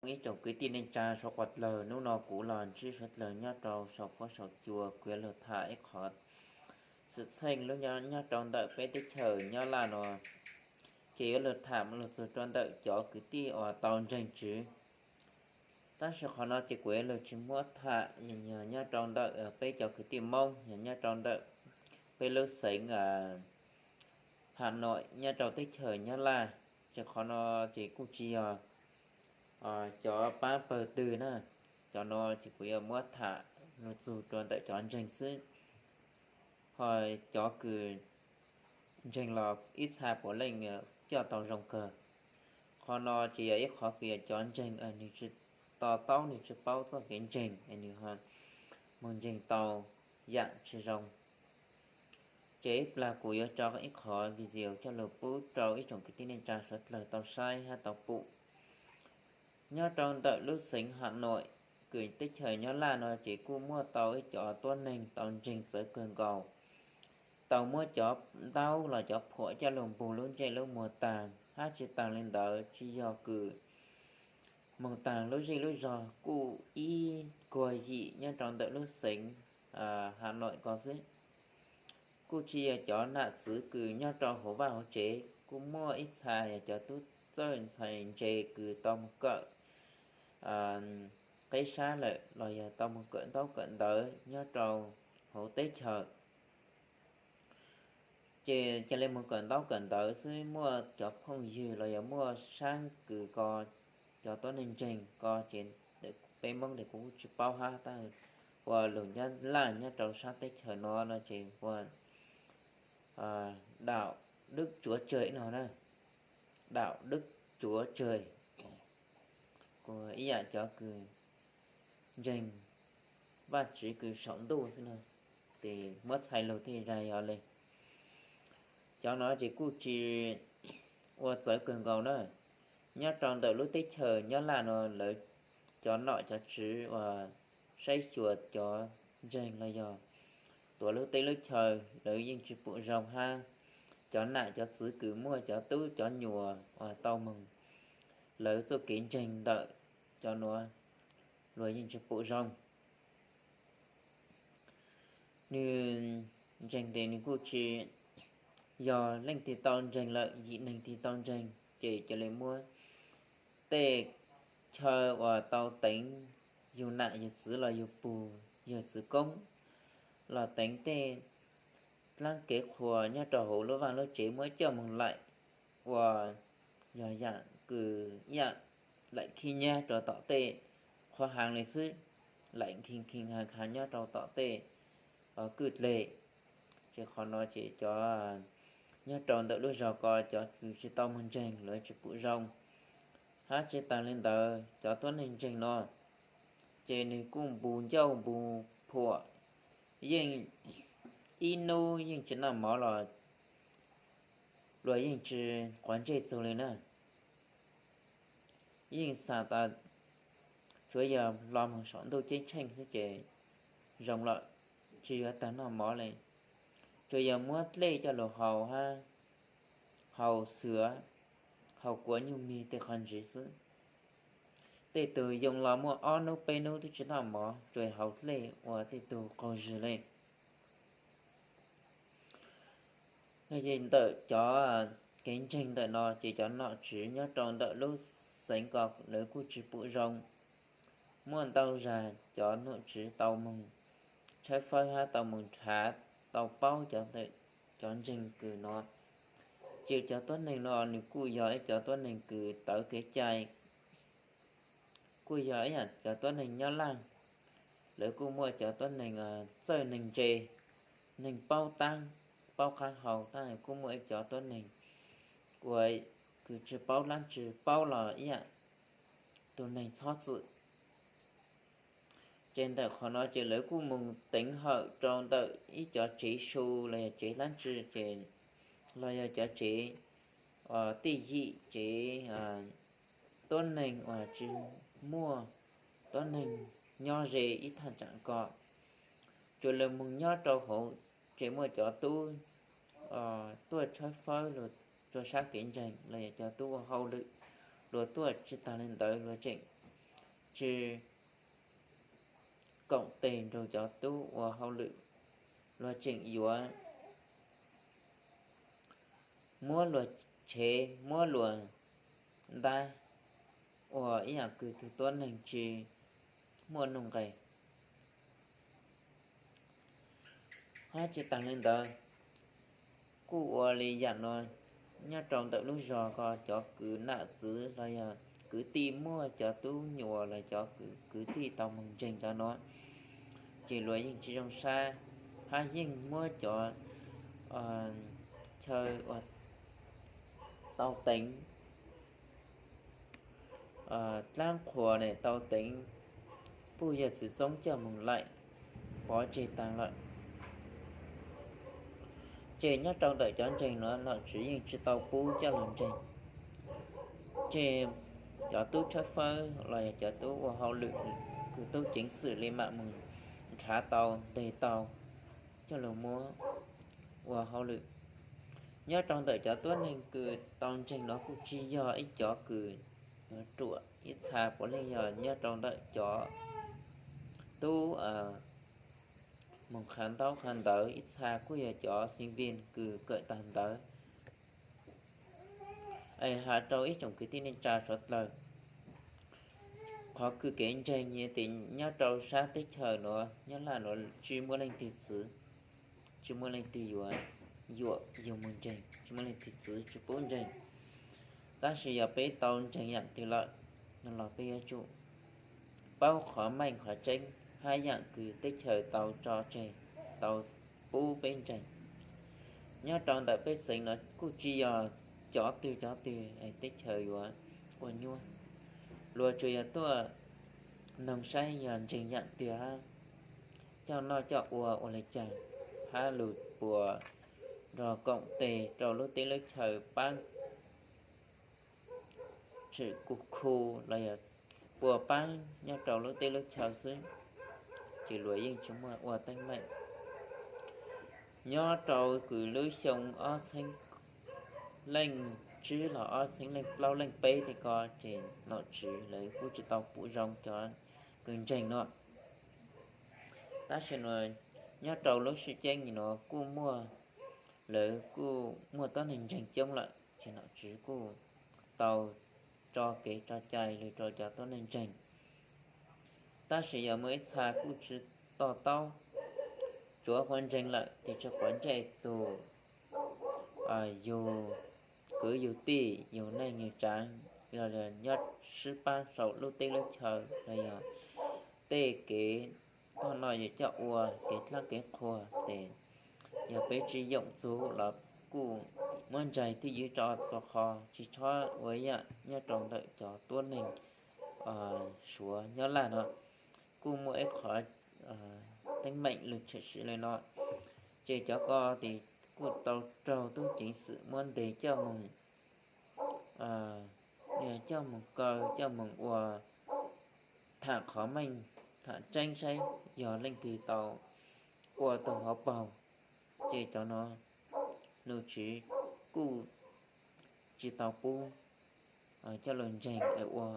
Ib tsoom kwv tij neej tsa suav dlawg, hnub no kuv los ntsib suav dlawg nyob rau saum fuab saum cua, kuv yuav lug tham ib qhov xwm txheej lub nyob rau ntawm peb teb chaws Nyab Laj no, ces yuav lug tham lug txug rau ntawm cov kwv tij uas tau ntseeg Tswv. Tab sis qhov no ces kuv yuav lug tsis muab tham nyob rau ntawm peb cov kwv tij Moob yog nyob rau ntawm peb lub xeev Hà Nội nyob rau teb chaws Nyab Laj. Ces qhov no ces kuj tsis yog cov pab pawg twg na. Cov no ces kuv yuav muab tham lug txug rau ntawm cov ntseeg xwb, ho cov kws ntseeg los ib txha puav leej coj tau zoo kawg. Qhov no ces yog ib qhov kws yog cov ntseeg nwg tsis to taub, nwg tsis paub txoj kev ntseeg, nwg moog ntseeg tau yaam tsis zoo. Ces ib plag kuv yuav tso ib qhov video coj lug pub rau ib tsoom kwv tij neej tsa suav dlawg tau saib hab tau pum. Nyob rau ntawm lub xeev Hà Nội kws teb chaws Nyab Laj no ces kuj muaj tau ib cov tuab neeg tau ntseeg txawv kawg nkaus, tau muab cov ntaub los cov phuam coj lug npug lub ntsej lub muag taag, hab tsis taag li ntawd tsis yog kws moog taag lub zej lub zog, kuj ib kuag yim nyob rau ntawm lub xeev Hà Nội ko xwb. Kuj tsis yog cov nam txwv kws nyob rau hauv vaj hauv tsev, kuj muaj ib txha yog cov tub txawj ntxhais ntse kws tau moog kawm qeb sab lawm los yog tau moog kawm ntaub kawm ntawv nyob rau hauv teb chaws. Ces ca le moog kawm ntaub kawm ntawv xwb, muaj cov phooj ywg los yog muaj sab kws ko, cov tuab neeg ntseeg ko ces peb Moob tes kuv tsis paub hab, tab ua lug Nyab Laj nyob rau sab teb chaws no no ces ua đạo đức Chúa Trời no na, đạo đức Chúa Trời. Kuj ib yaam cov kws ntseeg Vajtswv kws saum ntuj xwb no, tes muab txhais lug tej zag yog le. Cov no ces kuj tsis ua txawv kawg nkaus na. Nyob rau ntawm lub teb chaws Nyab Laj no lawv cov nom cov tswv uas saib xyuas cov ntseeg los yog tuav lub teb lub chaw lawv yeej tsis pum zoo hab. Cov nam cov txwv kws muaj cov tub cov nyuam uas tau moog lawv txoj kev ntseeg ntawm cov nuav luag yeej tsis pum zoo. Nwg ntseeg tes nwg kuj tsis yog leej twg tau ntseeg lawm, yim neeg tig tau ntseeg ces ca le muab tej chaw uas tau teev yug nam yug txwv los yug pug yawg txwv koob los teev tej dlaab kev qhuas nyob rau hauv lub vaaj lub tsev muab coj moog laim ua yog yaam kws ib yaam laim khib nyiab rau tom tej qhuav haas le xwb, laim nkig nkig haas haas nyob rau tom tej kwj dleg. Ces qhov no ces cov nyob rau ntawm lub zog ko cov kws tsis tau moog ntseeg lawv tsis pum zoo. Hab tsis taag le ntawd cov tuab neeg ntseeg no ces nwg kuj npu ncauj npu phuam, yeej ib nub yeej tsis noj mov los luag yeej tsis quav ntsej txug le na. Yeej xav tas tsuav yog los moog saum ntuj ceeb tsheej xwb ces zoo lawm, tsis yuav taag noj mov le. Tsuas yog muab dlej coj lug haus hab haus xwb, haus kuav nyuj mig tej qhov ntsiv xwb. Tej tug yoo los muaj ob nub peb nub twb tsis noj mov, tsuas haus dlej ua tej tug qaug zog le. Ces ntawm cov kev ntseeg ntawm no ces cov nom tswv nyob rau ntawm lub xeev ko lawv kuj tsis pum zoo. Muaj ntau zag cov nom tswv tau moog tshawb fawb hab tau moog nrhav, tau paub cov ntseeg kws no. Ces cov tuab neeg no nws kuj yog ib cov tuab neeg kws tawv kev cai, kuj yog ib yaam cov tuab neeg nyob laj. Lawv kuj muaj cov tuab neeg txawj neeg ntse, neeg paub taab, paub qaab hau, tab kuj muaj ib cov tuab neeg uas kws tsis paub dlaab tsi, paub los ib yaam tug neeg txhob txwm. Ces ntawm qhov no ces lawv kuj moog teev hawm rau ntawm ib cov tsev su los yog tsev dlaab tsi ces, los yog cov tsev tij yim, tsev tuab neeg uas tsis muaj tuab neeg nyob ze ib thaj tsam ko. Tsuas lawv moog nyob rau hauv ces muaj cov tub tuaj tshawb fawb luag rua sab kev ntseeg los yog cov tub ua hauj lwm, luag tuaj tsis taag le ntawd luag tseem tsis koom tes nrug cov tub ua hauj lwm, luag tseem yuav muab luag tshev muab luag ntab ua ib yaam kws tug tuab neeg tsis muaj nuj nqes. Hab tsis taag le ntawd, kuj ua le yaam nuav nyob rau ntawm lub zog ko cov kwv nam txwv los yog kwv tij muaj cov tub nyuas los cov kwv tij tau moog ntseeg cov nuav, ces luag yeej tsis zoo sab, hab yeej muab cov chaw uas tau teev dlaab qhuas ne tau teev puj yawg txwv txoob coj moog laim pov tseg taag lawm. Ces nyob rau ntawm cov ntseeg nuav nom tswv yeej tsis tau pub coj lug ntseeg. Ces cov tub tshawb fawb los yog cov tub ua hauj lwm kws tub ceev xwm le maam moog nrhav tau nteg tau coj lug muab ua hauj lwm. Nyob rau ntawm cov tuab neeg kws tau ntseeg nuav kuj tsis yog ib cov kws ruam, ib txha puav leej yog nyob rau ntawm cov tub moog qha ntaub qha ntawv, ib txha kuj yog cov sinh viên kws kawm tag ntawv. Es has rau ib tsoom kwv tij neej tsa suav dlawg, qhov kws kev ntseeg yog tias nyob rau sab teb chaws nuav, Nyab Laj nuav tsis muaj leej twg txwv, tsis muaj leej twg yuav yuam yug moog ntseeg, tsis muaj leej twg txwv tsis pub ntseeg. Tab sis yog peb tau ntseeg yaam twg lawm no los peb yuav tsum paub qhov meej qhov tseeb hab yaam kws teb chaws tau tso tseg, tau pub peb ntseeg. Nyob rau ntawm peb xeev no kuj tsis yog cov twg cov twg teb chaws yuav ua nyuaj. Luag tsuas yog tuaj noog saib yog ntseeg yaam twg hab coj noj coj ua ua le caag, hab lug puas nrog koom tes rau lub teb lub chaw paab tshwm kuj khu los yog puas paab nyob rau lub teb lub chaw xwb, ces luag yeej tsis muaj ua teeb meem. Nyob rau kws lub xyoo ob txheeb leej tsib los ob txheeb leej plaub leej peb tej ko ces nom tswv lawv kuj tsis tau pum zoo cov kws ntseeg no. Tab sis nua nyob rau lub sib ceeb nuav kuj muaj, lawv kuj muaj tuab neeg ntseeg coob lawm ces nom tswv kuj tau tso kev tso cai lug rau cov tuab neeg ntseeg. Tab sis yog muaj ib txha kuj tsis to taub, tsuav quav ntseeg lawm tes tsuas quav ntsej txug yug kwv yug tij yug neej yug tsaav los nyob sib paab saum lub teb lub chaw los yog tej kev poj no yuav coj ua kev dlaab kev qhua tes yog peb tsis yoom txug los kuj muab ntsaig twj ywm tso tua qho, tsis txhob ua ib yaam nyob rau ntawm cov tuab neeg Suav Nyab Laj no. Kuj muaj ib qhov teeb meem lug tshwm sim le no, ces cov ko tes kuj tau raug tub ceev xwm muab ntes coj moog, coj moog kaw coj moog ua tham qhov meej tham tseeb saib yog leej twg tau ua tau hauv paug. Ces cov no nom tswv kuj tsis tau pub coj lug ntseeg ua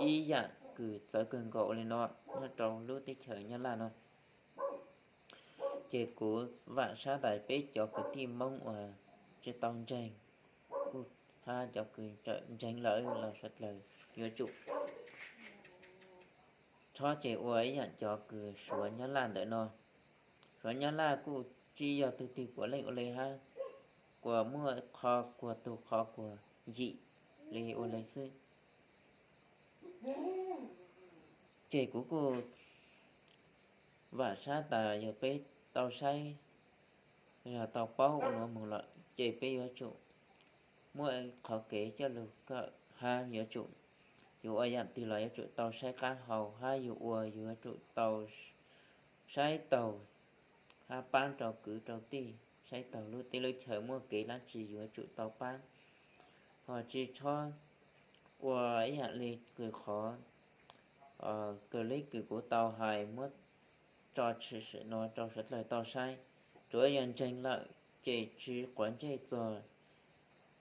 ib yaam kws txawv kawg nkaus li no nyob rau lub teb chaws Nyab Laj no. Ces kuv vaam sab tas peb cov kwv tij Moob uas tsis tau ntseeg kuj hab cov kws tseem ntseeg lawm los suav dlawg yuav tsum txhob ces ua ib yaam cov kws Suav Nyab Laj ntawm no. Suav Nyab Laj kuj tsis yog tug twg puav leej ua le hab, kuas muaj qhov kuas tug qhov kuas yim li ua le xwb. Ces kuv kuj vaam sab tas yog peb tau saib, yog tau paub ua nuav moog lawm ces peb yuav tsum muaj qhov kev coj lug kawm hab yuav tsum, yuav ua yaam twg los yuav tsum tau saib qaab hau hab yug ua yuav tsum tau saib taug hab paab rau kwv rau tij, saib taug lub teb lub chaw muaj kev dlaab tsi yuav tsum tau paab. Ho tsis txhob ua ib yaam le kws qhov, kws le kws kuv tau hais muab tso tshwm sim no rau suav dlawg tau saib. Tsuav yog ntseeg lawm ces tsis quav ntsej txug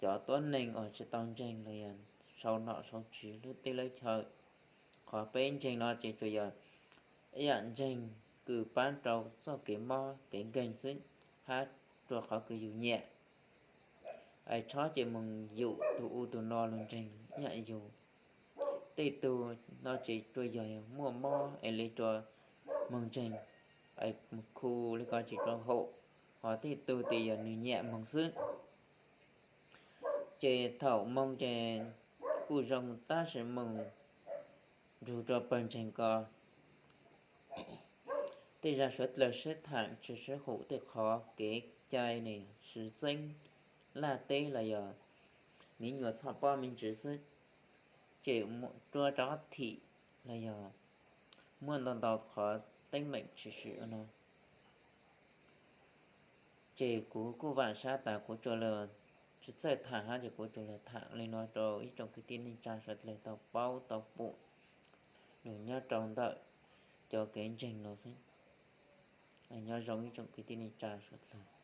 cov tuab neeg uas tsis tau ntseeg los yog sau nom sau tswv lub teb lub chaw. Qhov peb ntseeg no ces tsuas yog ib yam ntseeg kws pab rau txoj kev mob kev nkeeg xwb, hab rua qhov kws yus nyiam. Es txhob ces moog yum tug u tug no lug ntseeg ib yam yus. Tej tug no ces tsuas yog muaj mob es le rua moog ntseeg, es moog khu le ko tsis rua haum, hos tej tug tes yog nwg nyiam moog xwb. Ces thaum moog ces kuj zoo tab sis moog nrug rua pawg ntseeg ko tej zag suav dlawg sib thaam tsi sib hum tej qhov kev cai ne, sib txeeb laj teb los yog miv nyuas txhoj pob me ntsis xwb, ces rua rov thim los yog muaj ntau ntau qhov teeb meem tshwm sim no. Ces kuv kuj vaam sab tas kuv tsuas lug tsi txawj thaam hab ces kuv tsuas lug thaam le no rau ib tsoom kwv tij neej tsa suav dlawg tau paub tau pum lug nyob rau ntawm cov kev ntseeg no xwb. Nyob zoo ib tsoom kwv tij neej tsa suav dlawg.